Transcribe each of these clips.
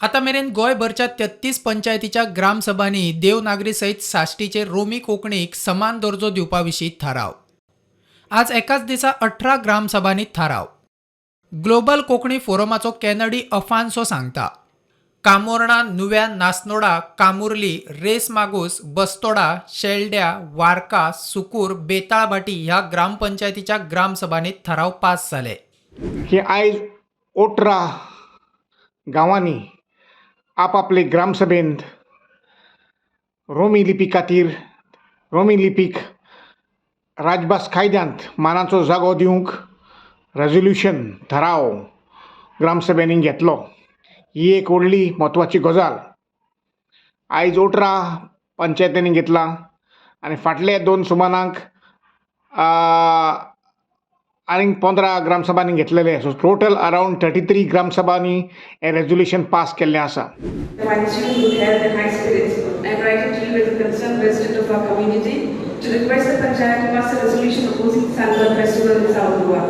आतां मेरेन गोंयभरच्या 33 पंचायतीच्या ग्रामसभांनी देवनागरी सयत साश्टीचे रोमी कोंकणीक समान दर्जो दिवपा विशीं थाराव. आज एकाच दिसा 18 ग्रामसभांनी थाराव. ग्लोबल कोंकणी फोरमाचो कॅनडी अफान्सो सांगता, कामोर्णा, नुव्या, नासनोडा, कामुर्ली, रेस मागूस, बस्तोडा, शेल्ड्या, वार्का, सुकूर, बेताळभाटी ह्या ग्रामपंचायतीच्या ग्रामसभांनी थाराव पास जाले. की आयज 18 गांवांनी आपापले ग्रामसभेंत रोमी लिपी खातीर, रोमी लिपीक राजभास कायद्यांत मानाचो जागो दिवंक रेजोल्युशन, थाराव ग्रामसभेंनी घेतलो. ही एक व्हडली म्हत्वाची गजाल. आयज 18 पंचायतींनी घेतला आनी फाटले दोन सुमानाक आनीक 15 ग्रामसभांनी घेतलेले. सो टोटल अरावंड 33 ग्रामसभांनी हें रेजोल्युशन पास केल्लें आसा. I wish you good health and high spirits. I am writing to you as a concerned resident of our community to request the Panchayat to pass a resolution opposing the Sunburn Festival in South Goa.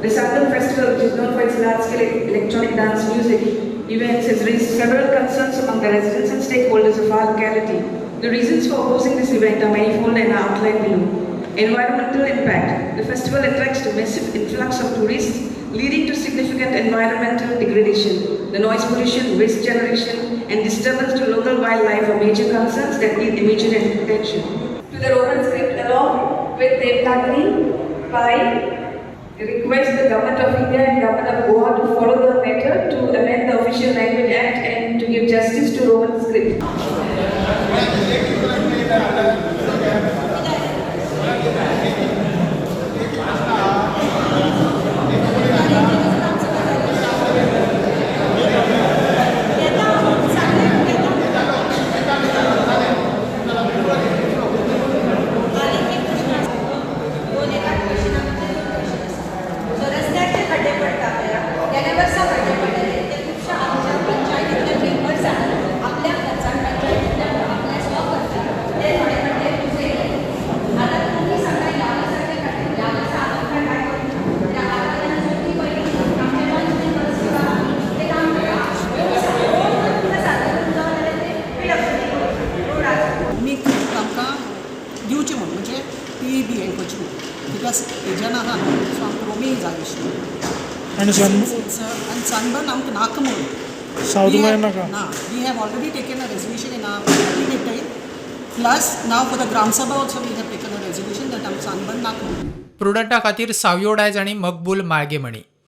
The Sunburn Festival, which is known for its large-scale electronic dance music events, has raised several concerns among the residents and stakeholders of our locality. The reasons for opposing this event are manifold and are outlined below. Environmental impact. The festival attracts a massive influx of tourists, leading to significant environmental degradation. The noise pollution, waste generation, and disturbance to local wildlife are major concerns that need immediate attention. To the Roman script along with Devanagari by request the Government of India and Government of Goa to follow the matter, to amend the Official Language Act and to give justice to Roman script. दोन एकाच क्वेश्चना भितर दोन question आसा. So रस्त्यार जे खड्डे पडटा पळय, गेल्या वर्सा खड्डे पडलेले ते खुबश्या आमच्या पंचायतींतल्या मेंबर्सान आपल्या खर्चान, पंचायतींतल्या आपल्या स्वखर्चान ते थोडे खड्डे पुजयले. आतां तुमी सांगता, ह्या वर्साचे खड्डे, ह्या वर्सा आमकां काय करूंक ना, कित्याक आतां तेन्ना चवथी पयलीं आमचे पंच मेंबर्स किंवा आमी ते काम करता. रोड जर तुमकां सारको करूंक जाय जाल्यार ते पीडब्ल्यूडी रोडाचो रोमी आमकां दिवची म्हूण, म्हणजे ती बी हें करची म्हूण, कित्याक हेजें आहा न्हू, सो आमकां रोमी जाय आशिल्ली. आनी सन आनी सनबर्न आमकां नाका म्हणून. सावथ गोंयांत नाका. ना, we have already taken a resolution in our meeting, plus now for the Gram Sabha also we have taken a resolution that आमकां सनबर्न नाका म्हणून. प्रुडंटा खातीर सावयो डायज आनी मकबूल माळगेमणी.